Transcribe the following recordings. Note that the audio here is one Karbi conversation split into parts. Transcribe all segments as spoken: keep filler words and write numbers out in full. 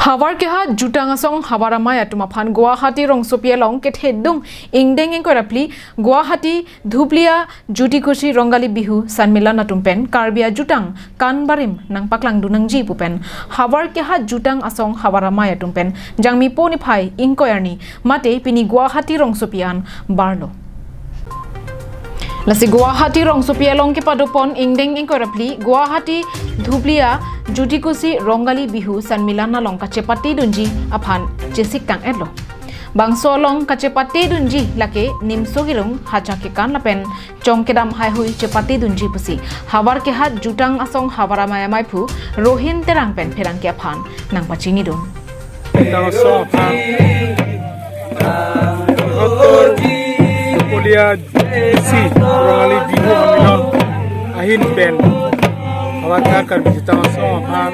Havar kehat jutang asong havar amei atum aphan Guwahati rongsopi along kethedung ingdeng ingkoi ra phli Guwahati Dhuplia Jyotikusi Rongali Bihu Sanmilan atum pen Karbi ajutang kan barim nangpaklangdun nangji pu pen havar kehat jutang asong havar amei atum pen Jangmi po niphai ingkoi arni mate pini Guwahati rongsopi an barlo. Lasi Guwahati rongsopi along kepadopon ingdeng ingkoi ra phli Guwahati Dhuplia Jyotikusi Rongali Bihu Sanmilan along kachepatedunji aphan chesik tang-etlo. Bangso along kachepatedunji lake nimso kelung hacha kekan lapen chong kedam haihui chepatedunji pusi havar kehat jutang asong havar amei ameiphu Rohin Terang pen pherangke aphan nangpachinidun. Jutang asong aphan Doctor Dhuplia Jyotikusi Rongali Bihu Sanmilan ahin pen havar kehat Karbi jutang asong aphan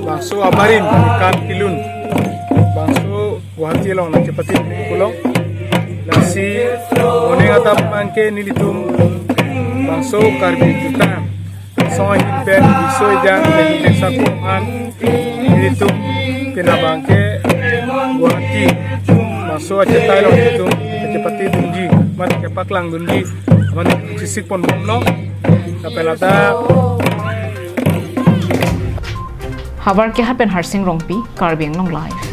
bangso abarim kan kilun bangso Guwahati along nangchepatedun pulo. Lasi moning atap abangke nelitum bangso Karbi jutang asong ahin pen biso ejang pen pen sapon an nelitum pini abangke Guwahati bangso achetai along nelitum kachepatedunji mate kapaklangdunji aman chesik ponbomlo. Lapen ladak havar kehat pen Harsing Rongpi, Karbi Anglong Live.